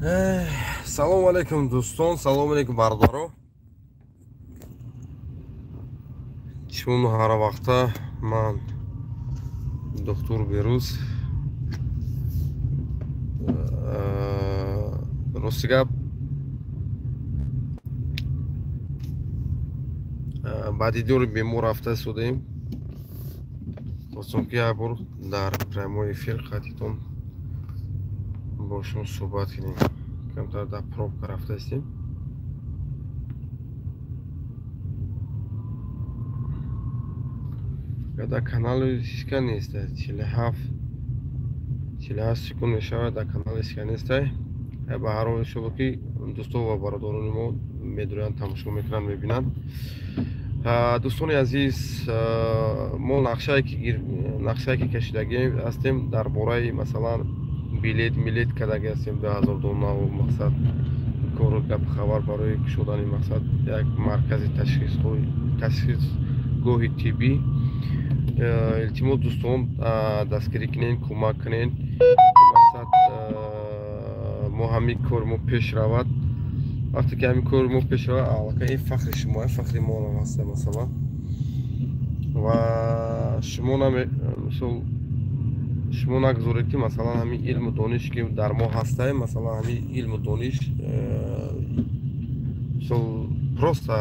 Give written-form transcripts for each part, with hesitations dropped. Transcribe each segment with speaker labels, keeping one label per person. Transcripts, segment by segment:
Speaker 1: Салому алейкум, дӯстон, салому алейкум, бародаро. Чун ҳар вақта ман доктор Берӯз, рости гап, ба дидори бемор рафта истодаем. Хостам, ки як бор дар прямой эфир қатитон бо шумо суҳбат кунем. Камтар дар пробка рафта истем. Дар канали ҳичка неста, 47 секунд мешавад, дар канали ҳичка нестай. Ба ҳар ҳол, иншолло, ки дӯстон ва бародарони мо медурянд, тамошо мекунанд, мебинанд. Дӯстони азиз, мо нақшае ки кашидагӣ ҳастем дар бораи, масалан, билет милет кардагӣ ҳастем, 2000 донаву мақсад кору гап хабар барои кушодани, мақсад, як маркази ташхисгоҳи тиббӣ. Илтимос, дӯстон, дастгирӣ кунед, кӯмак кунед, мақсад, мо ҳамин кори мо пеш равад. Вақте ки ҳамин кори мо пеш равад, аллакай ин фахри шумо, фахри мо ҳаста, масалан. Ва шумо, мисол, шумо нагузоред, ки, масалан, ҳамин илму дониш, ки дар мо ҳастай, масалан, ҳамин илму дониш, мисол, просто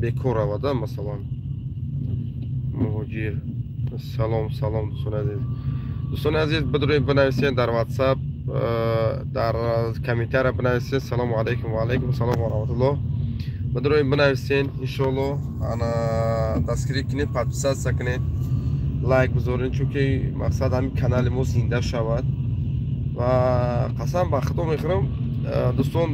Speaker 1: бекор равада, масалан. Муҳоҷир, салом, салом, дӯстони азиз. Дӯстони азиз, бидуред, бинависед дар WhatsApp, дар комментария бинависед. Салому алайкум, ва алайкум салом ва раҳматуллоҳ. Бидуред, бинависед, иншоалло. Ана, дастгирӣ кунед, подписаться кунед, лайк бизоред, чунки мақсад ҳамин канали мо зинда шавад. Ва қасам ба Худо мехӯрам, дӯстон,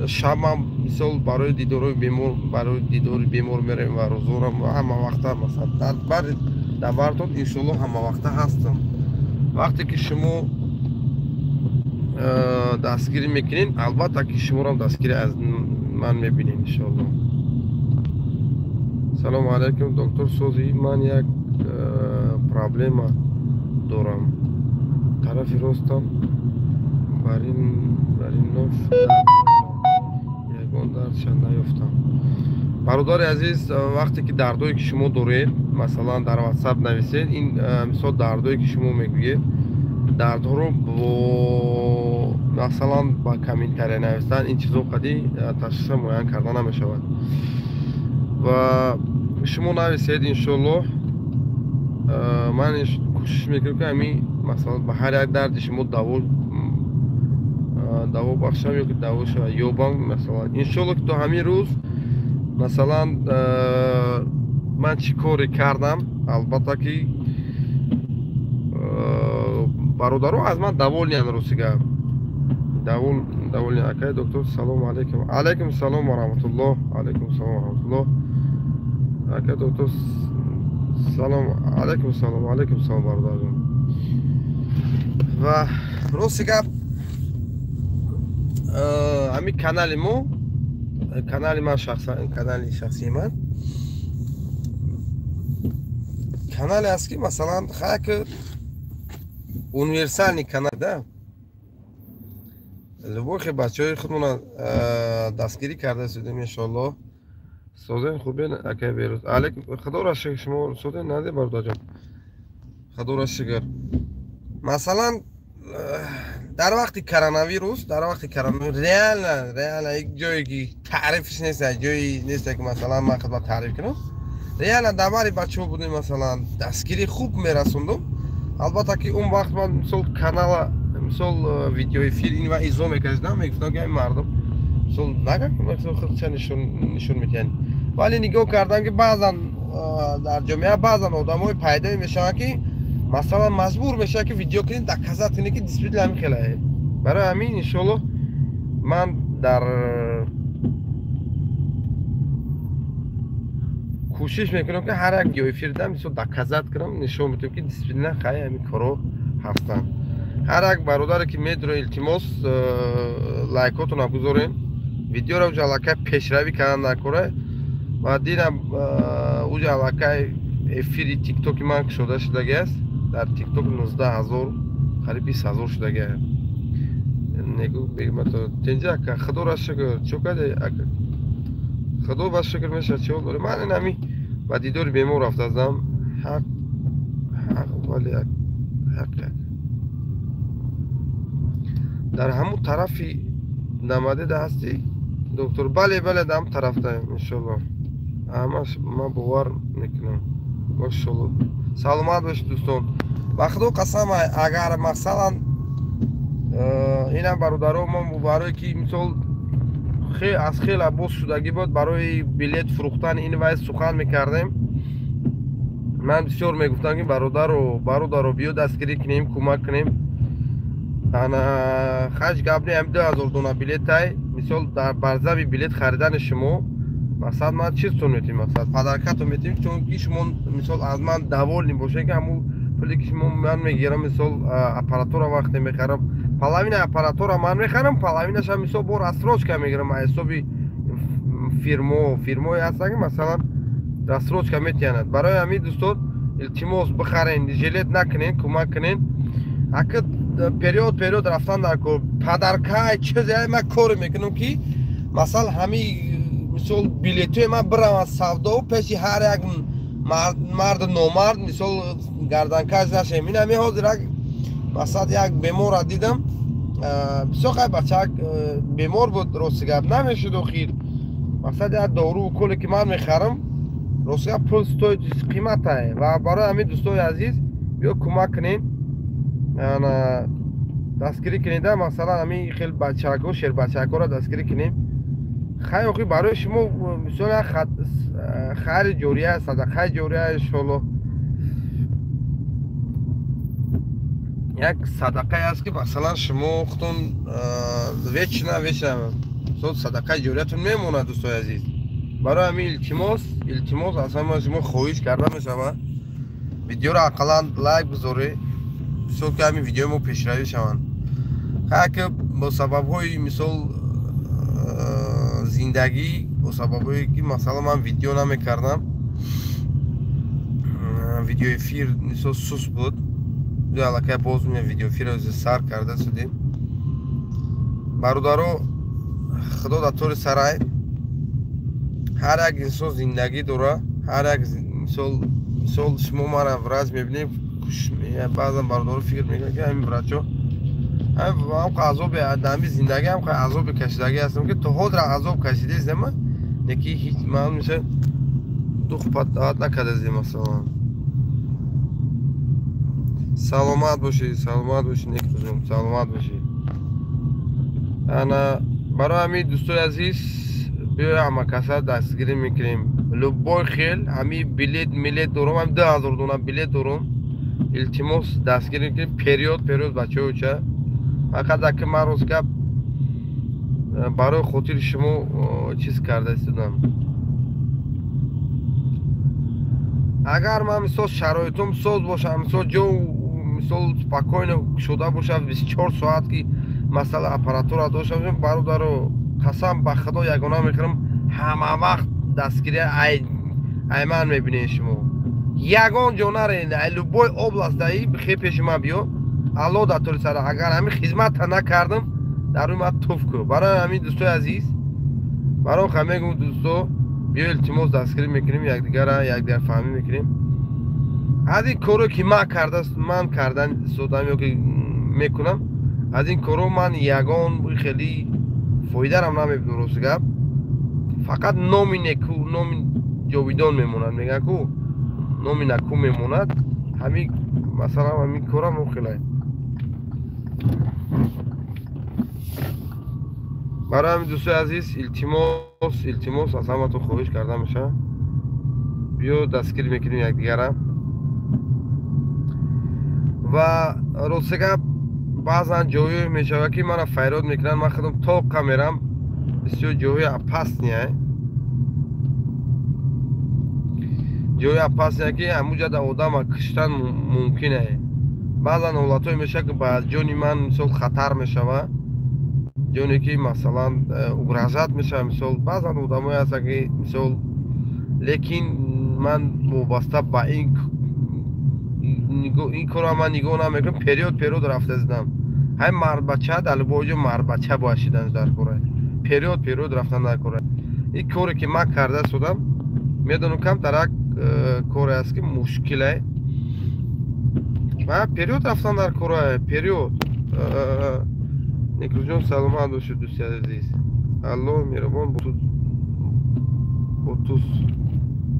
Speaker 1: шабам, мисол, барои дидори бемор, барои дидори бемор мерем ва рӯзорам ҳама вақта, масалан, дар бартон, иншоалло, ҳама вақта ҳастам. Вақте ки шумо дастгирӣ мекунед, албатта ки шуморам дастгирӣ аз ман мебинед, иншоалло. Салому алайкум, доктор сози. Ман як проблема дорам, тарафи ростам бар ин ноф ягон дардша наёфтам. Бародари азиз, вақте ки дардое ки шумо доред, масалан, дар WhatsApp нависед. Ин, мисол, дардое ки шумо мегӯед, дардҳоро бо, масалан, ба комментария навистан, ин чизо қади ташхиса муайян карда намешавад. Ва шумо нависед, иншоаллоҳ, ман кӯшиш мекунам, ки ҳамин, масалан, ба ҳар як дарди шумо даво бахшам ё ки даво шавад ёбам, масалан. Иншоалло, ки то ҳамин рӯз, масалан, ман чӣ коре кардам, албатта ки бародаро аз ман довольны анд, рости гап, довольны. Акай доктор, салому алайкум. Алайкум салом ва раҳматуллоҳ, алайкум салом ва раҳматуллоҳ. Акай доктор, салом алайкум. Салом алайкум, салом, бародарҷон. Ва рости гап, ҳамин канали мо, канали ман шахсан, канали шахсии ман, канале аст, ки, масалан, хаяк универсальный канал да. Любой хе бачаҳои худмона дастгирӣ карда истодем, иншоалло. Созен, хубен, акай Берӯз? Алейкум, худоро шукр. Шумо созен, наде, бародарҷон? Худоро шукр. Масалан, дар вақти коронавирус, дар вақти коронавирус, реально, реально як ҷое ки таърифш нест, ҷое нест, ки, масалан, ман хидмат таъриф кунам. Реально дар бари бачаҳо будем, масалан, дастгирӣ хуб мерасондум. Албатта ки он вақт ман, мисол, канала, мисол, видеоэфир ин ва изо мекашидам, мегуфтам, ки мардум, мисол, нагар худша нишон медиҳанд. Вале нигоҳ кардам, ки баъзан дар ҷомеа баъзан одамои пайдо мешаванд, ки, масалан, маҷбур мешавад, ки видео кунед, доказать кунед, ки действительно ҳамин хелае. Барои ҳамин, иншоалло, ман дар кӯшиш мекунам, ки ҳар як видеоэфирда, мисол, доказать кунам, нишон бидиҳам, ки действительно хай ҳамин корҳо ҳастанд. Ҳар як бародаре ки медура, илтимос, лайкотонро гузорем, видеоро уҷа аллакай пешравӣ кардан накора. Ва дидам, уҷа аллакай эфири тиктоки ман кушода шудагиаст. Дар ТикТок 19 000, қариб 20 000 шудага. Негу бегмато тенҷа ака, худоро шукр. Чо каде ака? Худо ба шукр мешавад, чиҳол дорем. Ман ин ҳами ба дидори бемор рафтаздам. Ҳақ ҳақ, вале ҳақ як дар ҳамун тарафи намадеда ҳастӣ, доктор? Бале, бале, дар ҳамун тарафдаем, иншолло. Ҳамаш ман бовар мекунам, машолло. Саломат бошед, дӯстон. Ба худо қасам, агар масалан инам бародаро, мо барое ки мисол аз хела боз шудагӣ буд, барои билет фурӯхтан ин вай сухан мекардем. Ман бисёр мегуфтам, ки бародаро, бародаро, биё дастгирӣ кунем, кӯмак кунем. Ана хаҷ гап не, ҳами 2000 дона билетай. Мисол, дар барзаби билет харидани шумо, мақсад, ман чизтон метим, мақсад, подаркатон метим, чунки шумо мисол аз ман довольный бошед, ки ҳамун пуле ки шумо ман мегирам, мисол, аппаратура вақте мехарам, половина аппаратура ман мехарам, половинаша мисол бо рассрочка мегирам аз ҳисоби фирмо. Фирмое ҳастанд, ки масалан рассрочка метиҳанад. Барои ҳамин, дӯстон, илтимос, бихарен, жалеть накунен, кӯмак кунен. Ака, период период рафтан дар кор, подаркай чизе ман коре мекунам, ки масалан ҳами мисол билетҳои ман бираванд савдо, пеши ҳар як марду номард мисол гарданкаш нашем. Ин ҳами ҳозир як масалан як беморра дидам, бисёр хай бачак бемор буд, рости гап, намешуд. Охир мақсад, як дору уколе ки ман мехарам, рости гап, пул стоит, қиматае. Ва барои ҳамин, дӯстони азиз, биё кӯмак кунем, дастгирӣ кунеда. Масалан, ҳамин хел бачаҳако, шербачаҳакоро дастгирӣ кунем. Хай, охи, барои шумо мисол як хайри ҷория, садақаи ҷория, иншоалло, як садақае аст, ки масалан шумо худтон вечно вечно мисол садақаи ҷориятон мемонад, дӯстои азиз. Барои ҳамин илтимос, илтимос, аз ҳама шумо хоҳиш карда мешавад, видеоро ақаллан лайк бизоред, мисол, ки ҳамин видеои мо пешравӣ шаванд. Хай, ки бо сабабҳои мисол зиндагӣ, бо сабабҳое ки масалан ман видео намекардам, видеоэфир мисол сус буд. Аллакай боз видеоэфирро сар карда шудем. Бародаро, худо дар тори сарай. Ҳар як инсон зиндагӣ дора, ҳар як мисол. Мисол, шумо мара врач мебинед, баъзан бародаро фикр мекунад, ки ҳамин врачо ҳам азоби ҳами зиндагӣ, ҳам азоби кашидагӣ ҳастам, ки то ҳозир азоб кашидаистам, неки ҳеҷ маълум меша дух даъват накардазем масалан. Саломат бошед, саломат бошед, некрӯзон, саломат бошед. Ана барои ҳамин, дӯстои азиз, биёя ҳама каса дастгирӣ мекунем. Любой хел ҳами билет милет дорум, ҳами 2000 дона билет дорум, илтимос, дастгирӣ мекунем. Период период бачаҳо ча фақат аки ман рост гап, барои хотири шумо чиз карда истодам. Агар ман мисол шароитум соз бошам, мисол ҷо мисол спокойно шуда бошад, 24 соат ки масалан аппаратура дошта бошам, бародаро, қасам ба худо, ягона мехӯрам, ҳама вақт дастгирӣ ай ман мебинед шумо. Ягон ҷо наред, ай любой область даи бихе пеши ман биё. Алло дар тори сара, агар ҳамин хизматта накардам, дар рӯи ман туф ку. Барои ҳамин, дӯстои азиз, барои ха мегӯм, дӯсто, биё, илтимос, дастгирӣ мекунем якдигара, якдигар фаҳмӣ мекунем. Аз ин коро ки ман карда, ман кардан истодам ё ки мекунам, аз ин коро ман ягон хеле фоидарам намебинам, рости гап. Фақат номи неку, номи ҷовидон мемонад, мегӯянд ку, номи наку мемонад. Ҳамин масалан ҳамин корам хеле. Барои ҳамин, дӯстои азиз, илтимос, илтимос, аз ҳаматон хоҳиш карда мешавад, биё дастгирӣ мекунем якдигара. Ва рости гап, баъзан ҷойе мешавад, ки мана файрод мекунанд, ман худам тоқа мерам, бисёр ҷои опасния, ҷои опасния, ки ҳамуҷада одама киштан мумкин е. Баъзан ҳолатҳое мешавад, ки ба ҷони ман мисол хатар мешавад, ҷоне ки масалан угрожать мешавад. Мисол, баъзан одамое ҳастанд, ки мисол, лекин ман вобаста ба ин Ин корро ман нигоҳ намекунам, период период рафта зидам. Ҳай мардбача дар любой ҷо мардбача бояд шидан дар кора. Период период рафтан дар кора. Ин коре ки ман карда судам, медонам камтарак коре аст ки мушкиле. Ман период рафтан дар кора, период. Некрӯзҷон, саломат бошед, дӯсти азиз. Аллоҳ меҳрубон бо туст.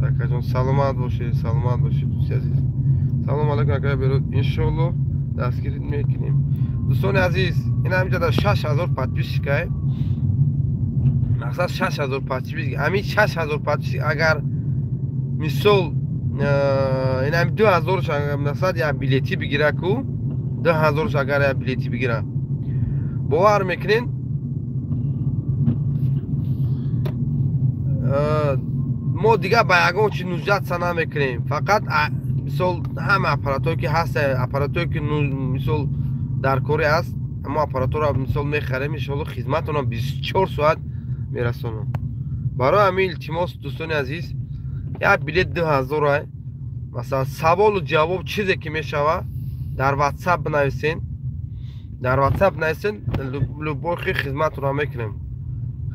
Speaker 1: Акаҷон, саломат бошед, саломат бошед, дӯсти азиз. Салом алайкум, акай Бероз. Иншоаллоҳ дастгирӣ мекунем. Дӯстони азиз, ин ҳаминҷа дар 6000 подписчик ай. Мақсад 6000 подписчик. Ҳамин 6000 подписчик агар мисол ин ҳамин 2000-ш мақсад як билети бигира ку, 2000-ш агар як билети бигира. Бовар мекунед? Мо дигар ба ягон чи нуждатса намекунем. Фақат мисол ҳама аппаратҳое ки ҳаст, аппаратҳое ки мисол дар корӣ аст, ҳамо аппаратҳоро мисол мехарем, иншоалло хизматонро 24 соат мерасонам. Барои ҳамин илтимос, дӯстони азиз, як билет 2000 ай. Масалан, саволу ҷавоб чизе ки мешава, дар WhatsApp бинависен. Дар WhatsApp нависен, любой хизматро мекунем.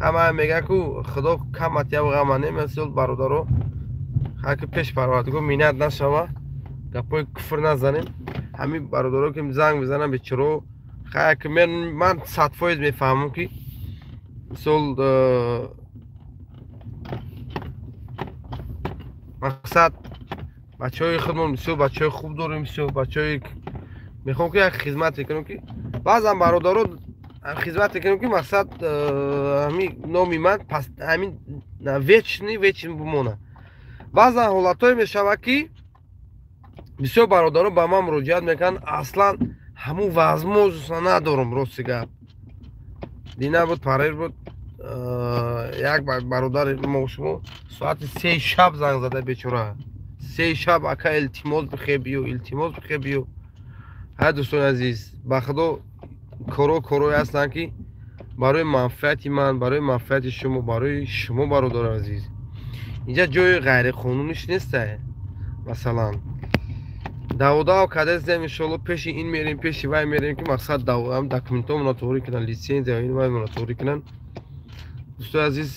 Speaker 1: Ҳама мегӯянд ку худо камат яв ғама не, мисол бародаро, ҳар ки пеш парвардигор миннат нашава, гапҳои куфр назанем. Ҳамин бародаро ки занг мезананд бечоро, хай ки ман 100% мефаҳмам ки мисол мақсад бачаҳои худмон бисёр бачаҳои хуб дорем, бисёр бачаҳои мехоҳам ки як хизмат мекунам ки баъзан бародаро хизмат мекунам ки мақсад ҳамин номи ман пас ҳамин вечный вечный бимонад. Баъзан ҳолатҳое мешавад ки бисёр бародаро ба ман муроҷиат мекунанд, аслан ҳамун возможност надорам, рости гап. Дина буд, парер буд, як бародари мо шумо соати 3 шаб занг зада бечора. 3 шаб ака илтимос бихе биё, илтимос бихе биё. Ҳай дӯстони азиз, ба худо корое ҳастанд ки барои манфиати ман, барои манфиати шумо, барои шумо бародари азиз. Инҷа ҷои ғайриқонуниш нест. Масалан, даводав кардастем, иншоалло пеши ин мерем, пеши вай мерем ки мақсад документҳомонро тоғрӣ кунанд, литсензия ин ваймонро тоғрӣ кунанд. Дӯстони азиз,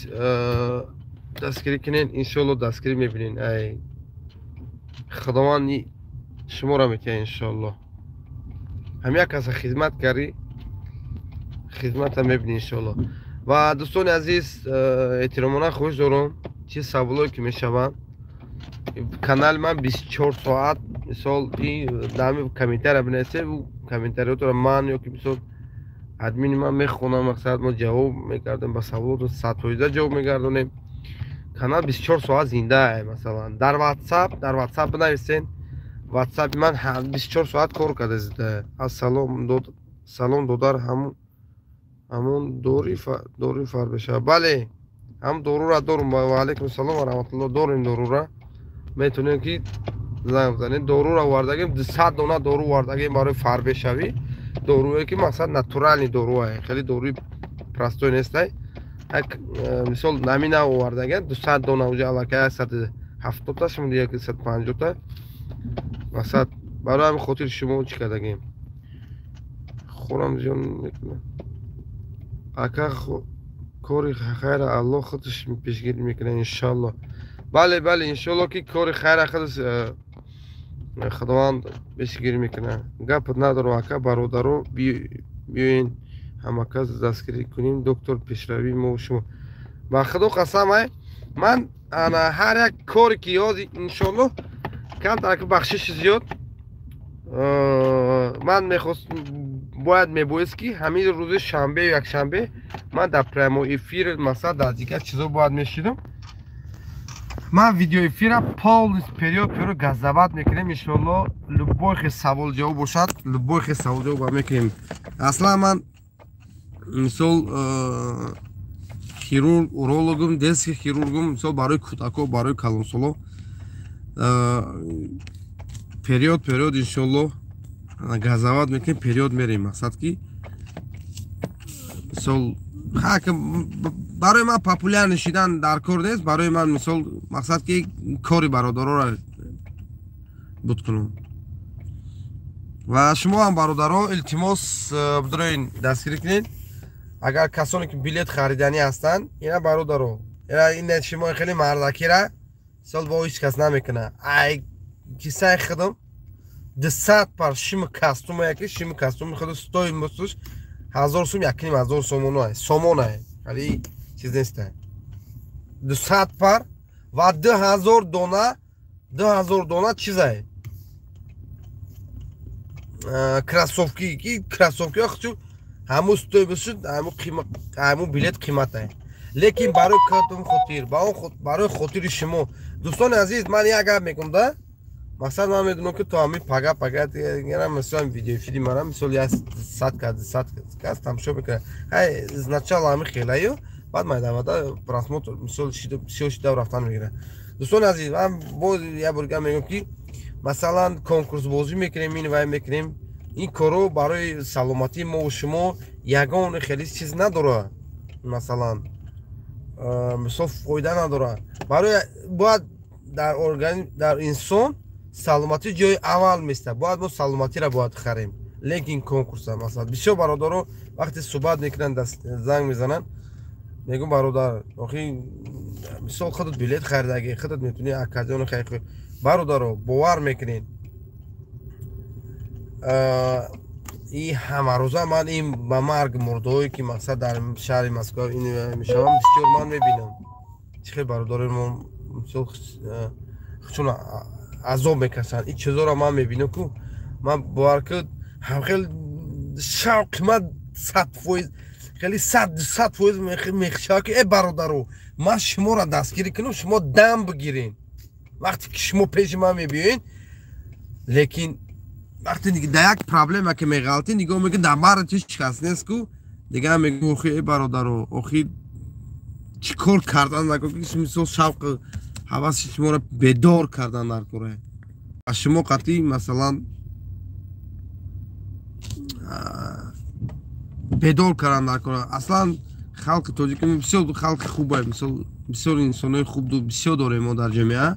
Speaker 1: дастгирӣ кунед, иншоалло дастгирӣ мебинед. Ай худованд шуморо метиҳад иншоалло. Ҳам як каса хизмат кардӣ, хизмата мебинӣ иншоалло. Ва дӯстони азиз, эҳтиромона хоҳиш дорам, чи саволое ки мешаванд, канали ман 24 соат, мисол ин комментария бинависед, комментариётро ман ё ки мисол админи ман мехонам, мақсад мо ҷавоб мегардем ба саволотон, 100% ҷавоб мегардонем. Канал 24 соат зинда, масалан дар WhatsApp бинависед. WhatsApp ман 24 соат кор карда зинда. Ассалом дод, салом додар, ҳамон дори фар бешава. Бале, ҳам дорура дорум. Ва алайкум салом ва раҳматуллоҳ. Дорем дорура, метавонем ки занг бизанем. Дорура овардагем, 200 дона дору овардагем барои фарбешавӣ. Доруе ки мақсад натуральный доруае, хеле доруи простой нестай. Мисол намина овардагем 200 дона, уже аллакай 170 та шумо 150 та. Мақсад барои ҳамин хотир шумо чӣ кардагем? Хӯрам зиён мекунам. Ака кори хайра Аллоҳ худаш пешгирӣ мекунад иншоаллоҳ. Бале, бале, иншоаллоҳ ки кори хайра худаш худованд пешгирӣ мекунад. Гап надорам ака, бародаро, биёен ҳамакас дастгирӣ кунем, доктор пешравии мо шумо. Ба худо қасам, ай ман ана ҳар як коре ки ёзи иншоаллоҳ камтар ки бахшиши зиёд ман мехост бояд мебоист ки ҳамин рӯзи шанбе ё якшанбе ман дар прямой эфир масалан дар дигар чизо бояд мешидам. Ман видеоэфира полностью период период газават мекунем иншоаллоҳ. Любой хел савол ҷавоб бошад, любой хел савол ҷавоб мекунем. Аслан ман мисол хирург, урологум, детский хирургум, мисол барои кӯдако, барои калонсоло период период иншоаллоҳ газават мекунем, период мерем. Мақсад ки мисол барои ман популяр шидан дар кор нест, барои ман мисол мақсад ки кори бародароро буд кунам. Ва шумо ҳам бародаро илтимос бидроин дастгирӣ кунед. Агар касоне ки билет хариданӣ ҳастанд, ина бародаро, ина шумо хеле мардакира сол бо ҳеҷ кас намекунад. Ай кисаи худам 200 пар шими костюма, яки шими костюми худ стоимостуш 1000 сум, 1500 сомон, сомон, хали чиз нест. 200 пар ва 2000 дона, 2000 дона чизай кроссовки, ки кроссовки охчу ҳаму стоимостуш, ҳаму қимат, ҳаму билет қиматай. Лекин барои кадом хотир, ба он барои хотири шумо дӯстони азиз, ман як гап мегӯм да. Мақсад ман медонам ки то ҳамин пага пага мисол видеоэфири мара мисол 100 кас, 200 кас тамошо мекунад. Ҳай изначало ҳамин хелаю, баъд майдамада просмотр мисол бисёр шида рафтан мегирад. Дӯстони азиз, ман боз як бор гап мегӯям ки масалан конкурсбозӣ мекунем, ин вай мекунем, ин коро барои саломатии мо шумо ягон хеле чиз надорад, масалан мисол фоида надорад. Барои бояд дар организм, дар инсон саломатӣ ҷои аввал места, бояд мо саломатиро бояд харем. Лекин конкурса масалан бисёр бародаро вақте суҳбат мекунанд, занг мезананд, мегӯм бародар, охи мисол худат билет харидаги, худат метавонӣ акадион хари. Бародаро, бовар мекунед, и ҳамарӯза ман ин ба марг мурдаҳое ки мақсад дар шаҳри Москва ин мешавам, бисёр ман мебинам чӣ хел бародарои мо мисол чун азоб мекашанд. Ин чизоро ман мебинам ку ман бовар ки ҳамхел шавқи ман 100%, хеле 100-200% мехшавад ки э бародаро, ман шуморо дастгирӣ кунам, шумо дам бигирен вақте ки шумо пеши ман мебиёед. Лекин вақте дар як проблема ки меғалтӣ, нигоҳ мекунӣ дар барат ҳеҷ кас нест ку, дигар мегӯ охи э бародаро, охи чӣ кор кардан накун ки мисол шавқи ҳаваси шуморо бедор кардан дар кора. Аз шумо қатъӣ масалан бедор кардан дар кора. Аслан халқи тоҷик бисёр халқи хубе, мисол бисёр инсонои хуб бисёр дорем мо дар ҷомеа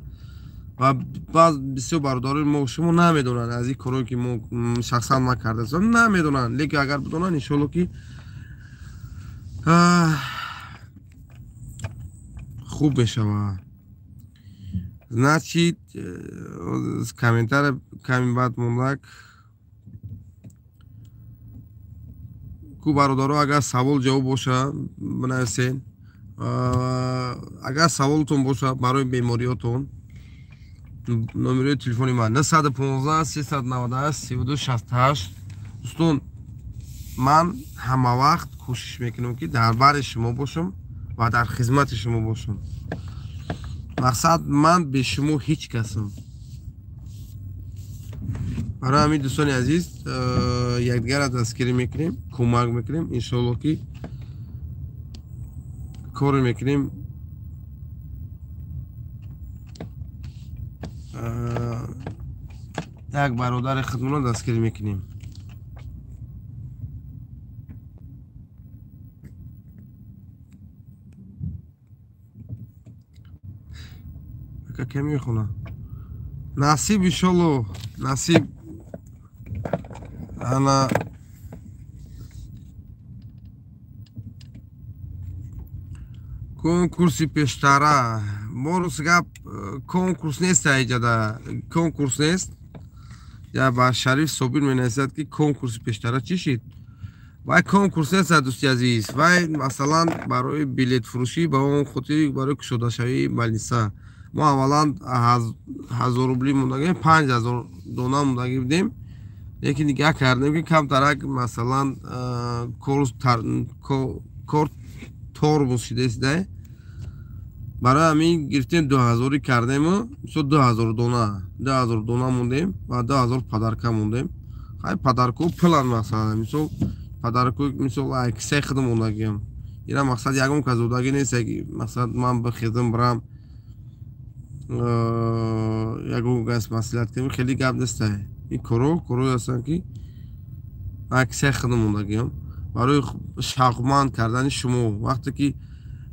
Speaker 1: ва баъз бисёр бародарои мо шумо намедонанд аз ин корое ки мо шахсан ман кардаам намедонанд. Лекин агар бидонанд, иншоалло ки хуб мешавад. Значит, комментарий ками баъд мондак ку бародаро, агар савол ҷавоб боша бинависед. Агар саволтон боша барои бемориётон, номерои телефони ман 915 398 32 68. Дӯстон, ман ҳама вақт кӯшиш мекунам ки дар бари шумо бошам ва дар хизмати шумо бошам. Мақсад ман бе шумо ҳеҷ касам. Барои ҳамин дӯстони азиз, якдигарро дастгирӣ мекунем, кӯмак мекунем, иншоалло ки коре мекунем. Як бародари худмонро дастгирӣ мекунем. Ака ке мехона? Насиб иншоалло, насиб. Ана конкурси пештара. Мо рӯз гап конкурс нест, аиҷада конкурс нест. Я ба Шариф Собир менависад ки конкурси пештара чӣ шид? Вай конкурс нест, дӯсти азиз. Вай масалан барои билетфурӯшӣ, ба он хотири барои кушодашавии малиса. Мо аввалан 1000 рубли мондагӣ, 5000 дона мондагӣ будем. Лекин нигоҳ кардем ки камтарак масалан кор тормоз шудааст. Барои ҳамин гирифтем 2000 кардему, мисол 2000 дона, 2000 дона мондем ва 2000 подарка мондем. Хай подарко пулан масалан, мисол подарко мисол ай кисаи худам мондагиам. Ира мақсад ягон кас додагӣ нест, мақсад ман бихезам бирам ягон кас маслиҳат кунем, хеле гап нест. Ин коро корое ҳастанд ки ай кисаи худам мондагиам барои шавқманд кардани шумо. Вақте ки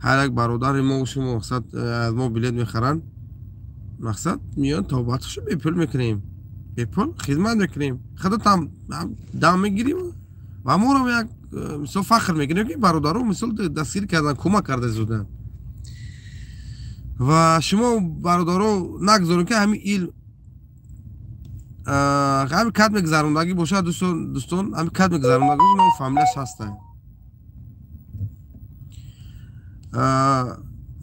Speaker 1: ҳар як бародари мо шумо мақсад аз мо билет мехаранд, мақсад меоянд, тавбаташо бепул мекунем. Бепул хизмат мекунем. Худатам дам мегирим ва моро як мисол фахр мекунем, ки бародаро мисол дастгирӣ кардан, кӯмак карда зудан. Ва шумо бародаро нагзорем, ки ҳамин илм ҳамин кад мегузарондагӣ бошад, дӯстон, ҳамин кад мегузарондагӣ ном фамилияш ҳастанд.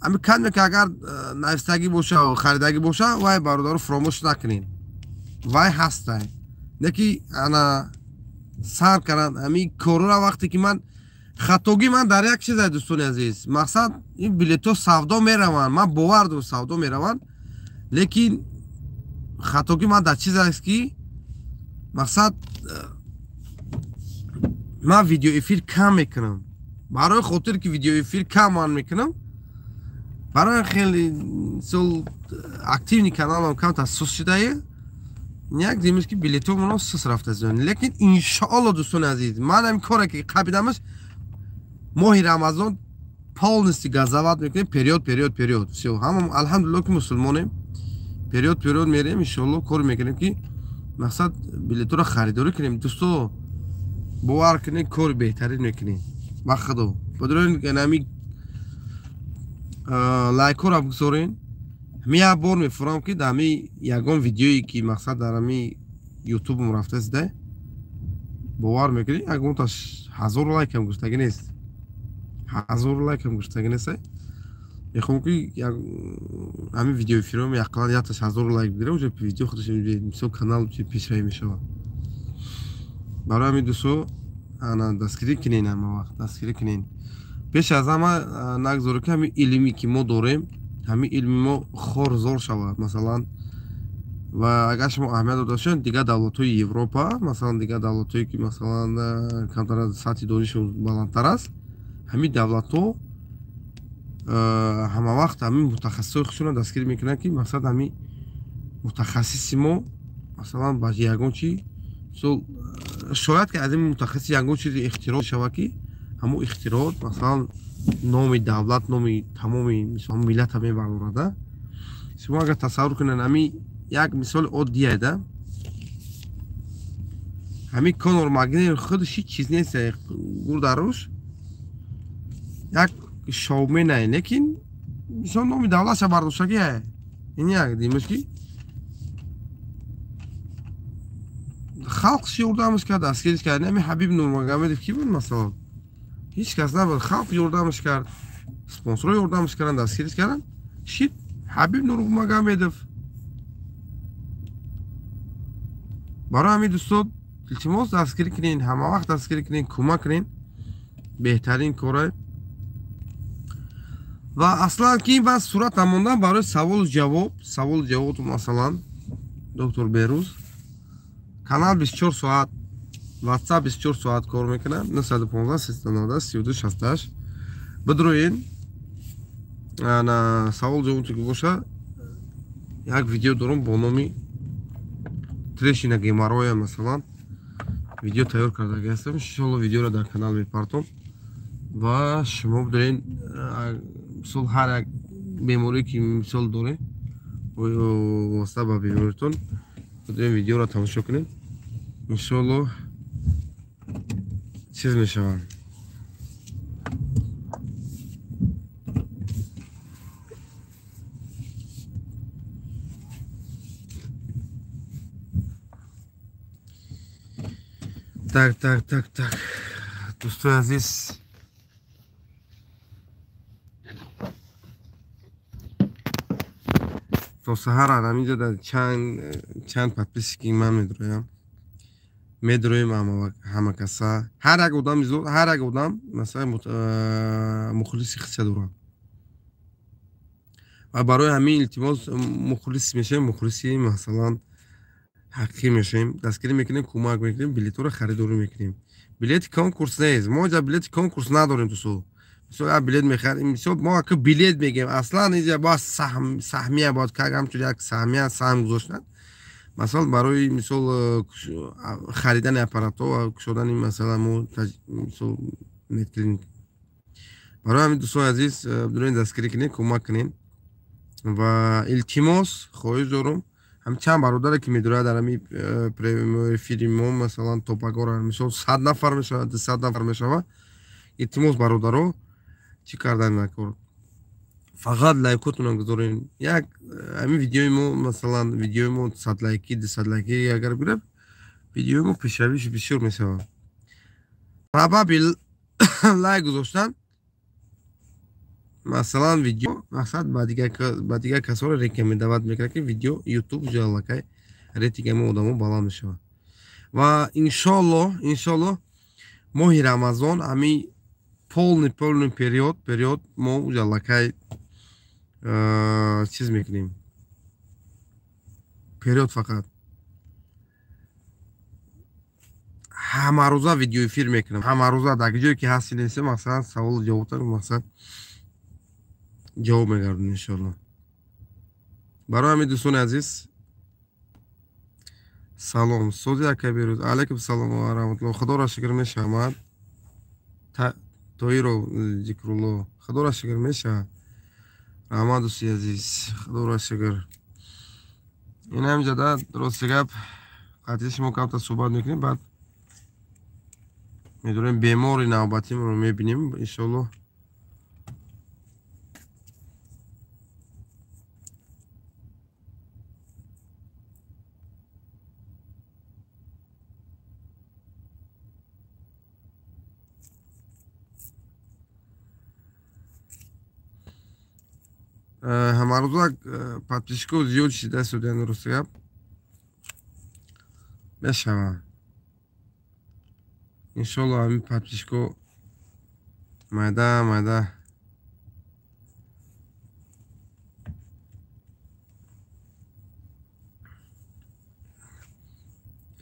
Speaker 1: Ҳамин кадме ки агар навистагӣ боша, харидагӣ боша, вай бародаро фуромӯш накунем. Вай ҳастай. Не ки ана сар кардан ҳамин корора вақте ки ман хатогӣ ман дар як чиз, дӯстони азиз, мақсад ин билетҳо савдо мераванд, ман бовар дорам савдо мераванд, лекин хатогӣ ман дар чиз аст, ки мақсад ман видеоэфир кам мекунам. Барои хотир ки видеоэфир кам ман мекунам, барои хеле мисол активный каналам камтар сус шудае. Як демиш ки билетҳо мона сус рафта зиён. Лекин иншоалло дӯстони азиз, ман ҳамин коре ки қабидамаш моҳи Рамазон полностью газават мекунем, период период период. Всё, ҳама алҳамдулилло ки мусулмонем. Период период мерем, иншоалло кор мекунем, ки мақсад билетҳоро харидорӣ кунем. Дӯсто, бовар кунед, кори беҳтарин мекунем. Ба худо. Бадрон ҳамин лайкҳоро бигзорен. Ҳамин як бор мефурам, ки дар ҳамин ягон видеое ки мақсад дар ҳамин ютубам рафтаст, бовар мекунед, ягонташ 1000 лайкам гузоштагӣ нест. 1000 лайкам гузоштагӣ нест. Мехоҳам, ки ҳамин видеоэфирам яқалан якташ 1000 лайк бигирам, уже видео худаш мисол канал пешравӣ мешавад. Барои ҳамин дӯсто ана дастгирӣ кунен, ҳама вақт дастгирӣ кунен. Пеш аз ҳама нагзоред, ки ҳамин илме ки мо дорем, ҳамин илми мо хорзор шавад. Масалан, ва агар шумо аҳамият дода бошед, дигар давлатҳои Европа, масалан дигар давлатҳое ки масалан камтар сатҳи донишшон баландтар аст, ҳамин давлатҳо ҳама вақт ҳамин мутахассисои худшонро дастгирӣ мекунанд, ки мақсад ҳамин мутахассиси мо масалан ба ягон чи мисол шояд ки аз ин мутахассис ягон чизи ихтироъ шавад, ки ҳамон ихтироот масалан номи давлат, номи тамоми мисол миллата мебарорад. Шумо агар тасаввур кунед, ҳамин як мисоли оддие да, ҳамин Конор Макгрегор худаш ҳеҷ чиз нест, гурдаруш як шоуменае, лекин мисол номи давлатша бардоштагие. Ин як димаш ки халқ ёрдамаш кард, дастгириш кард. Ҳамин Ҳабиб Нурмагомедов ки буд масалан? Ҳеҷ кас набуд, халқ ёрдамаш кард, спонсорҳо ёрдамаш карданд, дастгириш карданд. Шид Ҳабиб Нурмагомедов. Барои ҳамин дӯстон илтимос дастгирӣ кунед, ҳама вақт дастгирӣ кунед, кӯмак кунед. Беҳтарин коре. Ва аслан ки ман суратам мондам барои саволу ҷавоб, саволу ҷавоб масалан доктор Беруз канал 24 соат, WhatsApp 24 соат кор мекунад, 915 390 32 68. Бидроен ана савол ҷавоб ки боша, як видео дорам бо номи трещина геморроя, масалан видео тайёр кардаги ҳастам. Иншоалло видеоро дар канал мепартом ва шумо бидорен мисол ҳар як беморие ки мисол дорем восита ба беморитон бидорен видеоро тамошо кунед. Иншоалло чиз мешаванд. Так, так, так, так. Дӯстои азиз, то саҳар ҳаминҷо дар чанд подписчики ман медроям. Медроем ҳама каса. Ҳар як одам, ҳар як одам масалан мухлиси худша дорад. Ва барои ҳамин илтимос мухлис мешавем, мухлиси масалан ҳақиқӣ мешавем, дастгирӣ мекунем, кӯмак мекунем, билетҳоро харидорӣ мекунем. Билети конкурс нест. Мо инҷа билети конкурс надорем, дӯсто. Мисол як билет мехарем, мисол мо ака билет мегем. Аслан инҷа бояд саҳмия бояд как ҳамчун як саҳмия саҳм гузоштан. Масалан барои мисол харидани аппаратҳо ва кушодани масалан мо мисол медклиник. Барои ҳамин дӯстони азиз, бидонед дастгирӣ кунед, кӯмак кунед ва илтимос хоҳиш дорам. Ҳам чанд бародаре ки медурад дар ҳами прямой эфири мо, масалан топагора, мисол 100 нафар мешавад, 200 нафар мешавад. Илтимос бародаро, чӣ кардан накор, фақат лайкотонро гузорен. Як ҳамин видеои мо, масалан видеои мо 100 лайки, 200 лайки агар бирад, видеои мо пешравиш бисёр мешавад. Сабаби лайк гузоштан, масалан видео мақсад ба дигар касоро рекомендовать мекунад, ки видео YouTube уже аллакай рейтинги мо одамо баланд мешавад. Ва иншолло, иншолло моҳи Рамазон ҳами полный период мо уже аллакай чиз мекунем. Период фақат ҳамарӯза видеоэфир мекунам. Ҳамарӯза дар ҷое ки ҳасти нестем, масалан саволу ҷавобтар мақсад ҷавоб мегардонем иншоалло. Барои ҳамин дӯстони азиз, салом. Сози акай Берӯз. Алайкум салом ва раҳматуллоҳ. Худоро шукр мешавад. Тоиро Зикрулло. Худоро шукр мешавад. Раҳмат дӯсти азиз. Худоро шукр. Ин ҳамҷода рости гап қатъи шумо камтар суҳбат мекунем, баъд медонем бемори навбатимонро мебинем иншоаллоҳ. Ҳамарӯза подписчико зиёд шида судян, рости гап мешавад. Иншолло ҳамин подписчико майда майда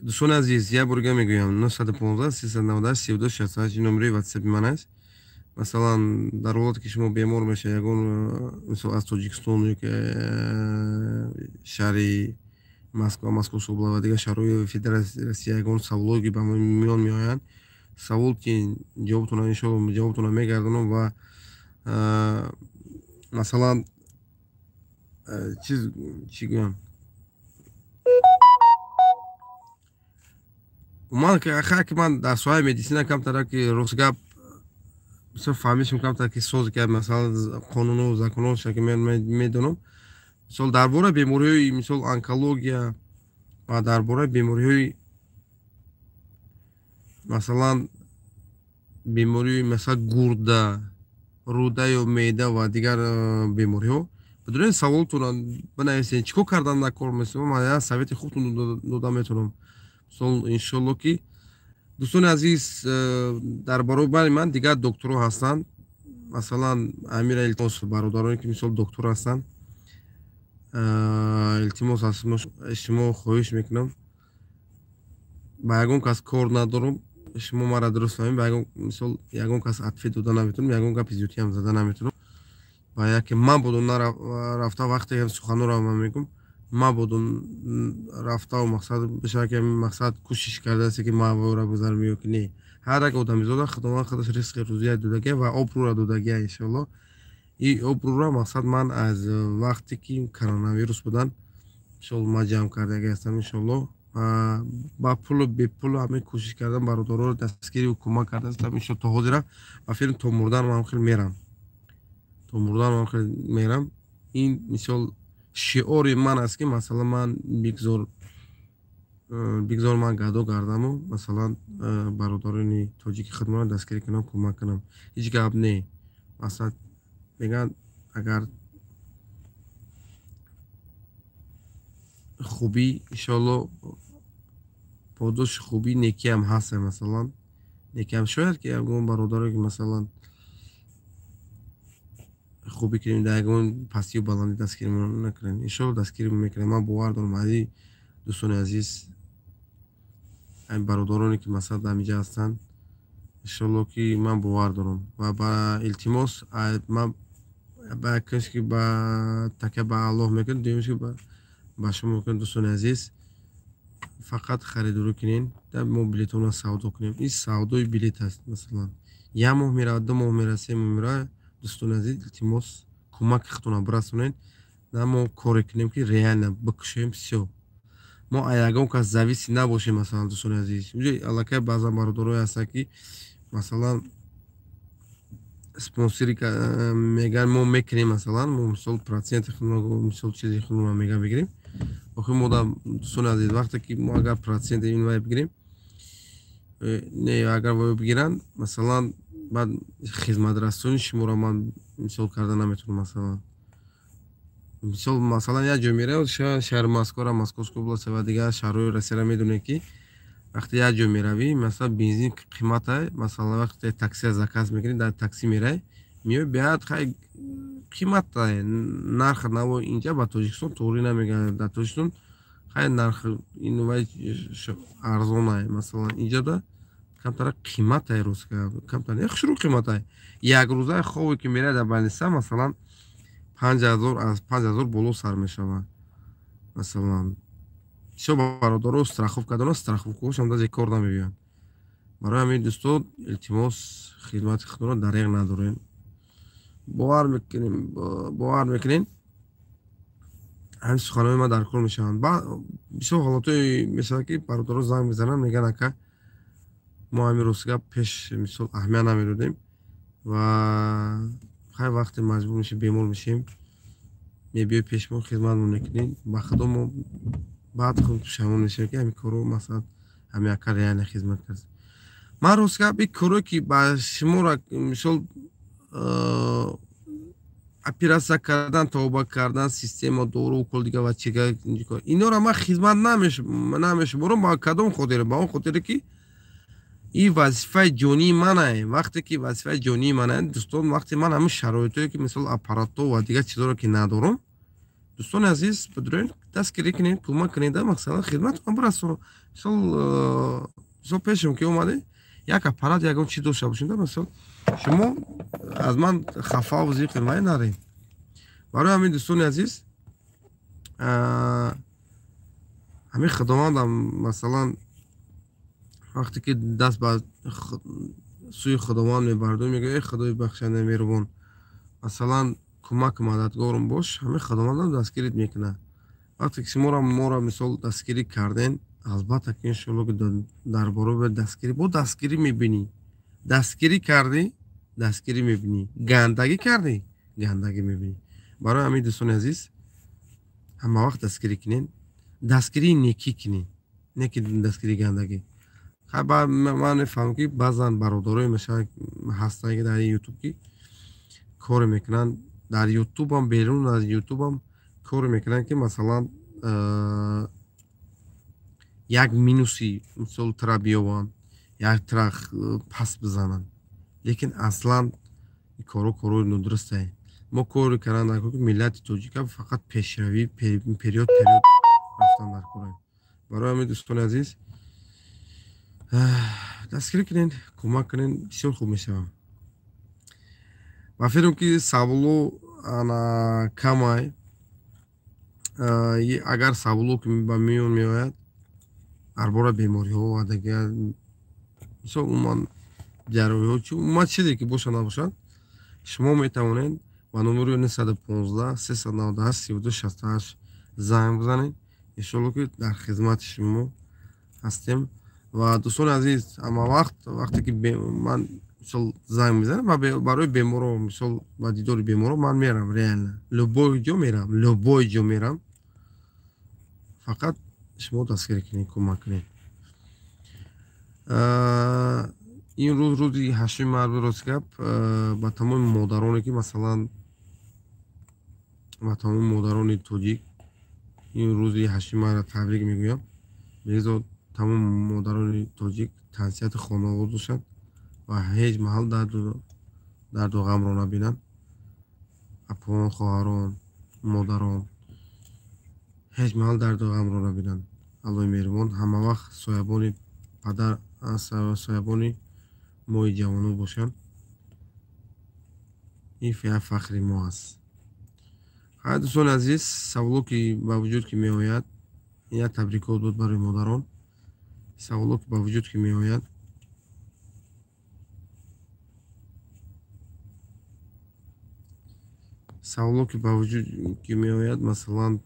Speaker 1: дӯстони азиз, як борга мегӯям 915 398 32 68 номери ватсапи ман аст. Масалан дар ҳолате ки шумо бемор мешавед, ягон мисол аз Тоҷикистон ё ки шаҳри Москва, Московская область ва дигар шаҳрҳои Федератсияи Россия ягон саволое ки ба миён меоянд, савол ки ҷавобтонро иншоалло ҷавобтонро мегардонам ва масалан чиз чӣ гӯям, ман ки ман дар соҳаи медисина камтара ки рост гап бисёр фаҳмишам камтар ки соз ки масалан қонуну законҳоша ки медонам, мисол дар бораи бемориҳои мисол онкология ва дар бораи бемориҳои масалан бемориҳои масалан гурда, рӯда ё меъда ва дигар бемориҳо, бидонед саволтонро бинависед, чӣ кор кардан дар кор, мисол ман як совети хубтон дода метавонам. Мисол иншолло ки дӯстони азиз, дар баробари ман дигар докторо ҳастанд. Масалан Амира илтимос бародароне ки мисол доктор ҳастанд, илтимос аз шумо хоҳиш мекунам, ба ягон кас кор надорам, шумо маро дуруст фаҳмед, ба ягон мисол ягон кас ответ дода наметавонам, ягон гапи зиёдиам зада наметавонам. Ба яке ман бодум рафта вақте суханонро ман мегӯм, ман бодум рафтаву мақсад бишавад ки мақсад кӯшиш кардааст ки ман вора гузарам ё ки не. Ҳар як одамизода Худованд худаш ризқи рӯзия додагия ва обрӯра додагия иншоалло. И обрӯра мақсад ман аз вақте ки коронавирус будан иншоалло ман ҷамъ кардагӣ ҳастам иншоалло. Ба пулу бепулу ҳамин кӯшиш кардам бародароро дастгирию кӯмак кардаастам иншоалло то ҳозира ба филм то мурдан ман хел мерам, то мурдан ман хел мерам. Ин мисол шиори ман аст ки масалан ман бигзор ман гадо гардаму масалан бародарони тоҷики худмонро дастгирӣ кунам, кӯмак кунам. Ҳеҷ гап не. Масалан мегӯянд агар хубӣ иншоалло подоши хубӣ некиам ҳаст, масалан некиам шояд ки ягон бародарое ки масалан хубӣ кунем, дар ягон пастию баландӣ дастгирӣ накунем, иншоалло дастгирӣ мекунем. Ман бовар дорам ази дӯстони азиз, ай бародароне ки масалан дар инҷа ҳастанд, иншоалло ки ман бовар дорам ва ба илтимос ман ба якаш ки ба такя ба Аллоҳ мекунем, дуюмш ки ба шумо мекунем дӯстони азиз, фақат харидорӣ кунед, мо билетонро савдо кунем. Ин савдои билет аст. Масалан як моҳ меравад, 2 моҳ меравад, 3 моҳ меравад. Дӯстони азиз, илтимос кӯмаки худтонро бирасонед. На мо коре кунем, ки реально бикушем, всё. Мо ягон кас зависимый набошем, масалан, дӯстони азиз. Уҷа аллакай баъзан бародарое ҳастанд, ки масалан спонсори меган, мо мекунем, масалан, мо мисол проценти худро, мисол чизи худро меган бигирем. Охир мо да, дӯстони азиз, вақте ки мо агар проценти ин вай бигирем, не, агар вай бигиранд, масалан, баъд хизматрасони шуморо ман мисол карда наметавонам. Масалан, мисол, масалан, як ҷо меравад, шаҳри Москвара, Московская область ва дигар шаҳрҳои Россияра медонед, ки вақте як ҷо меравӣ, масалан, бензин қимата, масалан, вақте таксия заказ мекунӣ, дар такси меравӣ, меои, беҳад хай қимата, нархи наво инҷа ба Тоҷикистон тоғрӣ намегардад. Дар Тоҷикистон хай нарх ин вай арзонае, масалан, инҷода камтара қиматае, ростка, камтар хушрӯ қиматае. Як рӯзаи хове ки меравӣ дар больница, масалан, 5000, аз 5000 боло сар мешавад. Масалан, бисёр бародаро страховка доранд, страховкаҳошам даже кор намебиёянд. Барои ҳамин, дӯстон, илтимос, хидмати худро дареғ надорем. Бовар мекунем, бовар мекунем, ҳамин суханҳои ман дар кор мешаванд. Бисёр ҳолатҳое мешавад, ки бародаро занг мезананд, мегӯянд: «Ака, мо ҳамин рости гап пеш мисол аҳамият намедодем ва хай вақте маҷбур мешем, бемор мешем, мебиёй пеш мо, хизматмон мекунӣ, ба худо, мо баъд худ пушаймон мешавем, ки ҳамин корро, масалан, ҳамин ака реально хизмат кард». Ман рост гап, ин корое ки ба шуморо, мисол, оператсия кардан, тавба кардан, система, дору, укол, дига ва чига, инора ман хизмат намешуморам. Ба кадом хотире? Ба он хотире, ки ин вазифаи ҷонии манае. Вақте ки вазифаи ҷонии манае, дӯстон, вақте ман ҳамин шароитое, ки мисол аппаратҳо ва дигар чизҳоро ки надорам, дӯстони азиз, бидурен, дастгирӣ кунед, кӯмак кунед, масалан, хидматон бирасонам. Мисол, пешам ки омаде, як аппарат, ягон чиз дошта бошем, мисол, шумо аз ман хафаву зиқи вай наред. Барои ҳамин, дӯстони азиз, ҳамин худовандам, масалан, вақте ки даст ба сӯи худованд мебардорӣ, мегӯяд: «Эй худои бахшанда меҳрубон, масалан, кӯмаку мададгорум бош», ҳамин худовандам дастгирит мекунад. Вақте ки шуморо, моро, мисол, дастгирӣ карден, албатта ки, иншоалло, ки дар бораи дастгирӣ бо дастгирӣ мебинӣ. Дастгирӣ кардӣ, дастгирӣ мебинӣ, гандагӣ кардӣ, гандагӣ мебинӣ. Барои ҳамин, дӯстони азиз, ҳама вақт дастгирӣ кунед, дастгирии некӣ кунед, не ки дастгирии гандагӣ. Ман мефаҳмам, ки баъзан бародарое мешаванд, ҳастанд, ки дар ютуб ки коре мекунанд, дар ютубам, берун аз ютубам коре мекунанд, ки масалан як минуси, мисол, тра биёбанд, як тра пас бизананд. Лекин аслан ин коро корои нодурустае. Мо коре кардан дар кор, ки миллати тоҷика фақат пешравӣ, вперёд, вперёд рафтан дар кора. Барои ҳамин, дӯстони азиз, дастгирӣ кунед, кӯмак кунед, бисёр хуб мешавам. Ба фикрам, ки саволо ана камай. Агар саволо ки ба миён меояд дар бораи бемориҳо ва дигар, мисол, умуман ҷарроҳиҳо, чи умуман чизе ки бошад, набошад, шумо метавонед ба номери 915 398 32 68 занг бизанед. Иншоалло, ки дар хизмати шумо ҳастем. Ва, дӯстони азиз, ҳама вақт, вақте ки ман, мисол, занг мезанам барои беморо, мисол, ба дидори беморо ман мерам, реально любой ҷо мерам, любой ҷо мерам, фақат шумо дастгирӣ кунед, кӯмак кунед. Ин рӯз, рӯзи 8-уми март, рост гап, ба тамоми модароне ки, масалан, ба тамоми модарони тоҷик ин рӯзи 8-уми мартро табрик мегӯям. Бегзор тамоми модарони тоҷик тансиҳати хонавод бошанд ва ҳеҷ маҳал дарду ғамро набинанд. Апон, хоҳарон, модарон ҳеҷ маҳал дарду ғамро набинанд. Аллоҳи меҳрубон ҳама вақт соябони падар, соябони мои ҷавонон бошанд. Ин як фахри мо аст. Хай, дӯстони азиз, саволо ки ба вуҷуд ки меояд, ин як табрикот буд барои модарон. Саволо ки ба вуҷуд ки меояд, Саволо ки ба вуҷуд ки меояд, масалан,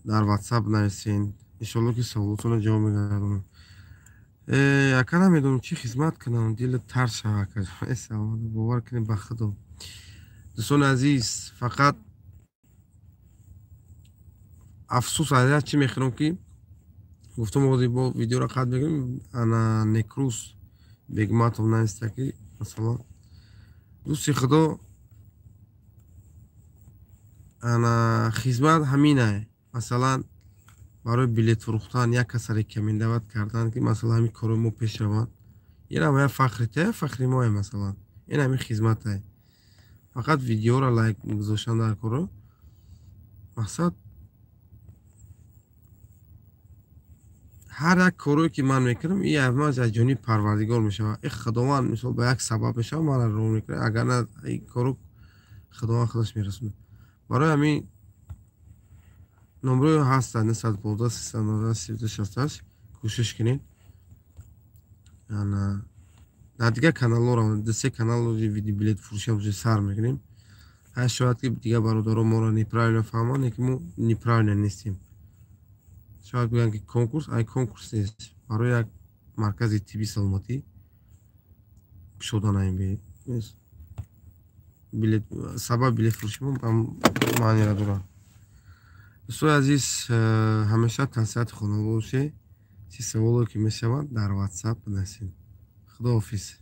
Speaker 1: дар WhatsApp нависен. Иншоалло, ки саволотонро ҷавоб мегардонам. Ака, намедонам, чӣ хизмат кунам, дилат тар шава, акаҷон. Саломат, бовар кунед, ба худо. Дӯстони азиз, фақат афсӯс аз як чӣ мехӯрам, ки гуфтам, ози бо видеоро қатъ мекунем. Ана Некрус Бегматов нависта, ки масалан, дӯсти худо, ана хизмат ҳаминае, масалан, барои билет фурӯхтан як каса рекомендовать кардан, ки масалан, ҳамин корои мо пеш раванд. Инам як фахри те, фахри мое, масалан, ин ҳамин хизматае. Фақат видеоро лайк гузоштан дар коро. Мақсад, ҳар як корое, ки ман мекунам, и аз ҷониби Парвардигор мешавад. И Худованд, мисол, ба як сабаб мешавад, мана роҳ мекунад. Агар на, ин коро Худованд худаш мерасонад. Барои ҳамин номрои ҳастанд: 915 319 32 68. Кӯшиш кунед. Дар дигар каналҳоро, ду-се канал билет фурӯшиам сар мекунем. Ҳар шояд, ки дигар бародаро моро неправильно фаҳманд, лекин мо неправильно нестем. Шояд гӯянд, ки конкурс, ай конкурс нест, барои як маркази тибби саломатӣ кушоданаем. Билет, сабаб билетфурӯши мо маънира дорад. Дӯстои азиз, ҳамеша тансиҳати хонавода бошед. Чӣ саволе ки мешавад, дар WhatsApp бинависед. Худоҳофиз.